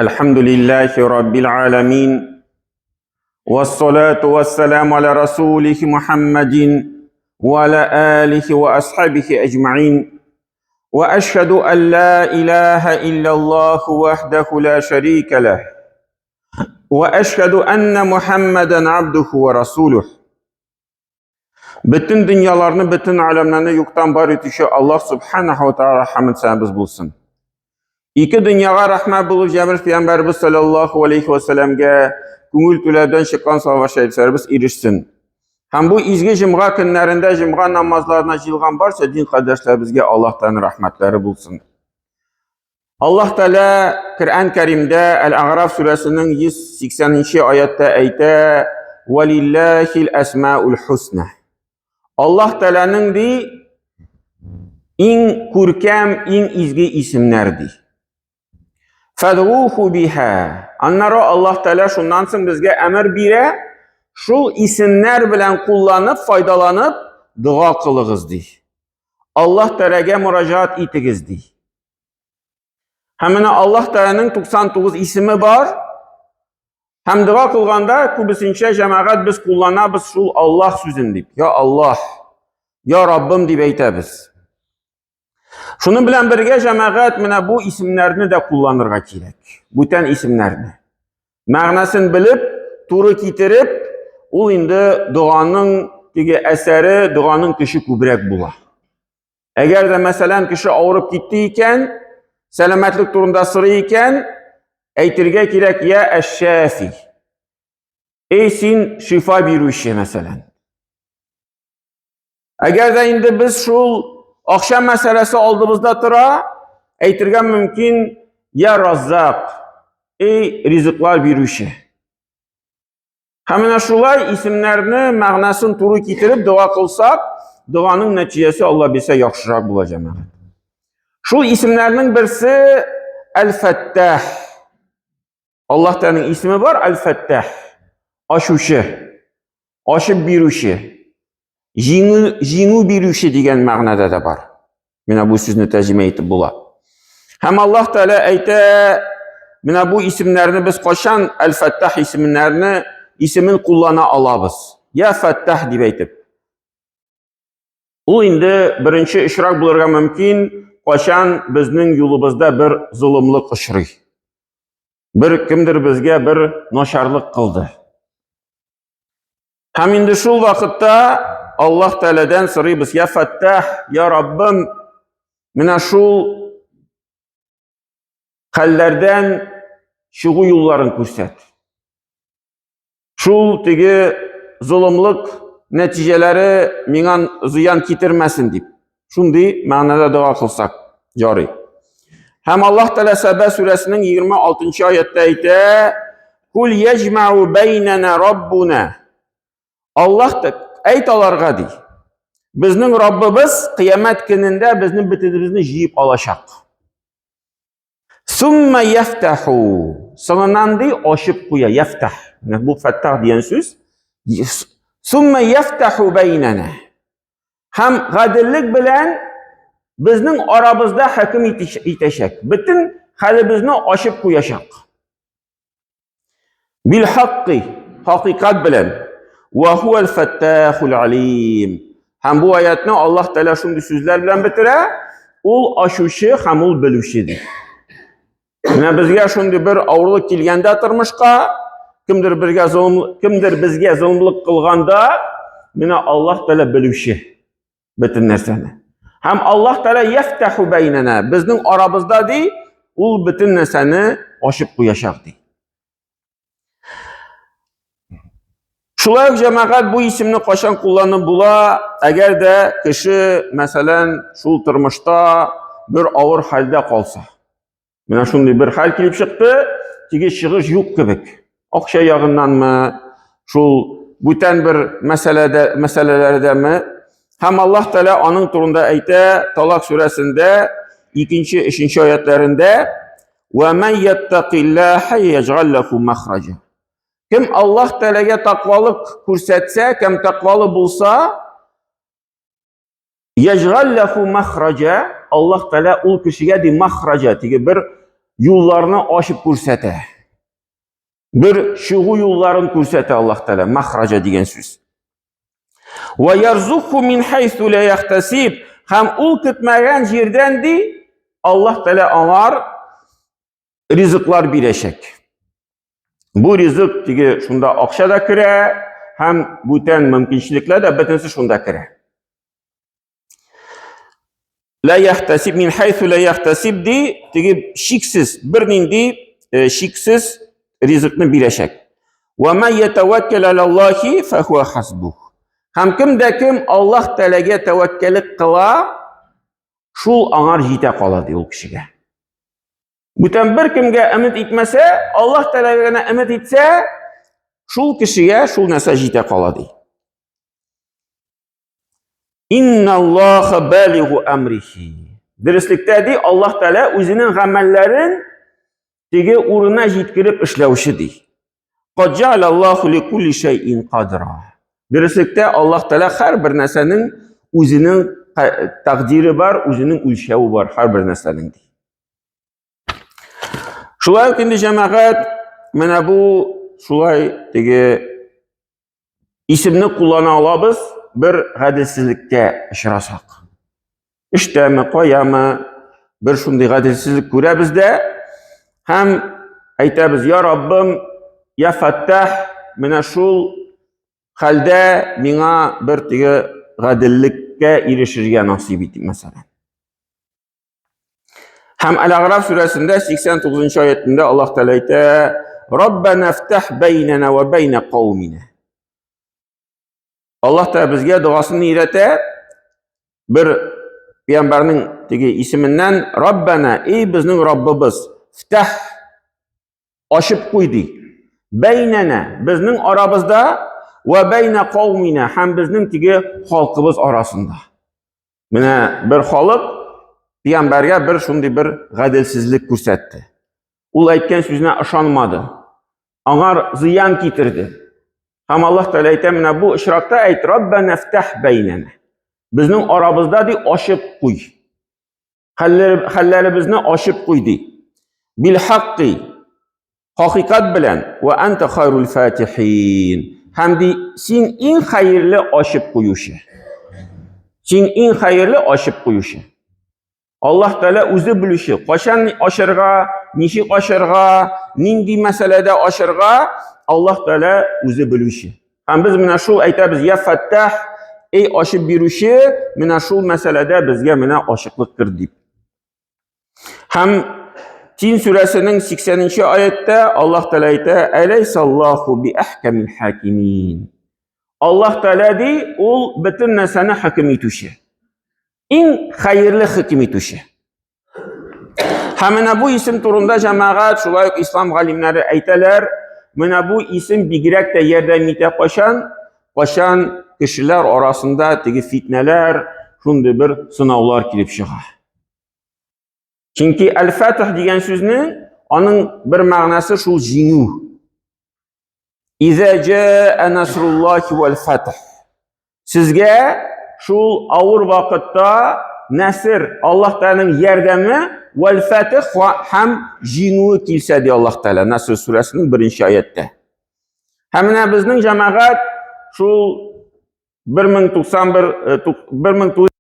الحمد لله رب العالمين والصلاة والسلام على رسوله محمد وعلى آله وأصحابه أجمعين وأشهد أن لا إله إلا الله وحده لا شريك له وأشهد أن محمدا عبده ورسوله Бөтен дөньяларны, бөтен аләмнәрне юктан бар итүче Аллаһ субханаһу ва тааля хәмд сәнәбез булсын. Ике дөньяга рәхмәт булып җәбер пәйгамбәрбез саллаллаһу алейхи ва сәлләмгә күңел түләүдән чыккан салават шәрифләребез ирешсен. Һәм бу изге җомга көннәрендә җомга намазларына җыелган барча дин кардәшләребезгә Аллаһтан рәхмәтләре булсын. Аллаһ Тәгалә Коръән Кәримдә Әл-Аграф сүрәсенең 180-нче аятта әйтә: "Валиллахил асмаул хусна". Аллаһ Тәгаләнең ди иң күркәм, иң изге исемнәр ди. Фадгуху биха. Аннары Аллаһ Тәгалә шуннан соң безгә әмер бирә, шул исемнәр белән кулланып, файдаланып дога кылыгыз ди. Аллаһ Тәгаләгә мөрәҗәгать итегез ди. Һәм менә Аллаһ Тәгаләнең 99 исеме бар. Һәм дога кылганда күбесенчә җәмәгать без кулланабыз шул Аллаһ сүзен дип. Я Аллаһ, я Раббым дип әйтәбез. Шуның белән бергә җәмәгать менә бу исемнәрне дә кулланырга кирәк. Бүтән исемнәрне. Мәгънәсен белеп, туры китереп, ул инде доганың теге әсәре, доганың көче күбрәк була. Әгәр дә, мәсәлән, кеше авырып китте икән, сәламәтлек турында сорый икән, әйтергә кирәк, я әш-шафи. Эй, син шифа бирүче, мәсәлән. Әгәр дә инде без шул акча мәсьәләсе алдыбызда тора, әйтергә мөмкин, я раззак, эй, ризыклар бирүче. Һәм менә шулай исемнәрне мәгънәсен туры китереп дога кылсак, доганың нәтиҗәсе Алла бирсә яхшырак була җәмәгать. Шул исемнәрнең берсе Әл-Фәттах. Аллаһ Тәгаләнең исеме бар Әл-Фәттах. Ачучы, ачып бирүче, җиңү, җиңү бирүче дигән мәгънәдә дә бар. Менә бу сүзне тәрҗемә итеп була. Һәм Аллаһ Тәгалә әйтә, менә бу исемнәрне без кайчан Әл-Фәттах исемнәрне исемен куллана алабыз? Я Фәттах дип әйтеп. Ул инде беренче очрак булырга мөмкин, кайчан безнең юлыбызда бер золымлык очрый. Бер кемдер безгә бер начарлык кылды. Һәм инде шул вакытта Аллаһ Тәгаләдән сорыйбыз, я Фәттах, я Раббым, менә шул хәлләрдән чыгу юлларын күрсәт. Шул теге золымлык нәтиҗәләре миңа зыян китермәсен дип. Шундый мәгънәдә дога кылсак, ярый. Һәм Аллаһ Тәгалә Сәбә сүрәсенең 26 аятта әйтә: "Кул яҗмау бәйнәнә раббуна". Аллаһ та әйт аларга ди. Безнең Раббыбыз кыямәт көнендә безнең бөтенебезне җыеп алачак. Сумма яфтаху. Соңыннан ди ачып куя, яфтах. Менә бу фәттах дигән сүз. Сумма яфтаху бәйнәнә. Һәм гаделлек белән безнең арабызда хөкем итәчәк. Бөтен хәлебезне ачып куячак. Бил хакки, хакыйкать белән. Ва хуал фаттахул алим. Һәм бу аятны Аллаһ Тәгалә шундый сүзләр белән бетерә, ул ачучы һәм ул белүче ди. Менә безгә шундый бер авырлык килгәндә тормышка, кемдер бергә золым, кемдер безгә золымлык кылганда, менә Аллаһ Тәгалә белүче бөтен нәрсәне. Һәм Аллаһ Тәгалә яфтаху бәйнәнә, безнең арабызда ди, ул бөтен нәрсәне ачып куячак ди. Шулай ук җәмәгать бу исемне кайчан кулланып була, әгәр дә кеше, мәсәлән, шул тормышта бер авыр хәлдә калса. Менә шундый бер хәл килеп чыкты, теге чыгыш юк кебек. Акча ягыннанмы, шул бүтән бер мәсьәләдә, мәсьәләләрдәме? Һәм Аллаһ Тәгалә аның турында әйтә, Талак сүрәсендә, 2-нче, 3-нче аятләрендә: "Ва ман яттакиллаһа яҗгал лаху махраҗа". Кем Аллаһ Тәгаләгә таквалык күрсәтсә, кем таквалы булса, Яҗгал ләху махраҗа, Аллаһ Тәгалә ул кешегә ди махраҗа, теге бер юлларны ачып күрсәтә. Бер чыгу юлларын күрсәтә Аллаһ Тәгалә, махраҗа дигән сүз. Ва ярзуху мин хайсу ла яхтасиб. Һәм ул көтмәгән җирдән ди, Аллаһ Тәгалә аңар ризыклар бирәчәк. Бу ризык теге шунда акча да керә һәм бүтән мөмкинчелекләр дә бөтенесе шунда керә. Ла яхтасиб мин хайсу ла яхтасиб ди, теге шиксез, бернинди э, шиксез ризыкны бирәчәк. Ва ма ятаваккал алаллахи фахуа хасбух. Һәм кем дә кем Аллаһ Тәгаләгә тәвәккәллек кыла, шул аңар җитә кала ди ул кешегә. Бүтән бер кемгә өмет итмәсә, Аллаһ Тәгаләгә генә өмет итсә, шул кешегә шул нәрсә җитә кала ди. Инналлаха балигу амрихи. Дөреслектә ди, Аллаһ Тәгалә үзенең гамәлләрен теге урынына җиткереп эшләүче ди. Кад җәалаллаху ликулли шәйин кадра. Дөреслектә Аллаһ Тәгалә һәрбер нәрсәнең үзенең тәкъдире бар, үзенең үлчәве бар һәрбер нәрсәнең ди. Шулай ук инде җәмәгать менә бу шулай теге исемне куллана алабыз бер гаделсезлеккә очрасак. Эштәме, каямы, бер шундый гаделсезлек күрәбез дә һәм әйтәбез, я Раббым, я Фәттах, менә шул хәлдә миңа бер теге гаделлеккә ирешергә насыйп ит, мәсәлән. Һәм Әл-Әгъраф сүрәсендә 89-нчы аятында Аллаһ Тәгалә әйтә: "Раббана фтах бәйнәнә ва бәйнә каумина". Аллаһ Тәгалә безгә догасын өйрәтә. Бер пәйгамбәрнең теге исеменнән Раббана, эй безнең Раббыбыз, фтах ачып куй ди. Бәйнәнә, безнең арабызда ва бәйнә каумина һәм безнең теге халкыбыз арасында. Менә бер халык пәйгамбәргә бер шундый бер гаделсезлек күрсәтте. Ул әйткән сүзенә ышанмады. Аңар зыян китерде. Һәм Аллаһ Тәгалә әйтә, менә бу очракта әйт, Раббана фтах бәйнәнә. Безнең арабызда ди ачып куй. Хәлләребезне ачып куй ди. Бил хакки Хакыйкать белән, вә анта хайрул фатихин. Һәм ди, син иң хәерле ачып куючы. Син иң хәерле ачып куючы. Аллаһ Тәгалә үзе белүче, кайчан ачырга, ничек ачырга, нинди мәсьәләдә ачырга, Аллаһ Тәгалә үзе белүче. Һәм без менә шул әйтәбез, я Фәттах, эй ачып бирүче, менә шул мәсьәләдә безгә менә ачыклык кер дип. Һәм Тин сүрәсенең 80-нче аятта Аллаһ Тәгалә әйтә: "Әләйсаллаху би әхкамил хакимин". Аллаһ Тәгалә ди, ул бөтен нәрсәне хөкем итүче. Иң хәерле хөкем итүче. Һәм менә бу исем турында җәмәгать, шулай ук ислам галимнәре әйтәләр, менә бу исем бигрәк тә ярдәм итә кайчан? Кайчан кешеләр арасында теге фитнәләр, шундый бер сынаулар килеп чыга. Чөнки Әл-Фатих дигән сүзне аның бер мәгънәсе шул җиңү. Изә җаа насруллахи вәл фатх. Сезгә шул авыр вакытта нәсер, Аллаһ Тәгаләнең ярдәме вәл фатих һәм җиңүе килсә ди Аллаһ Тәгалә Наср сүрәсенең беренче аяттә. Һәм менә безнең җәмәгать шул 1091 19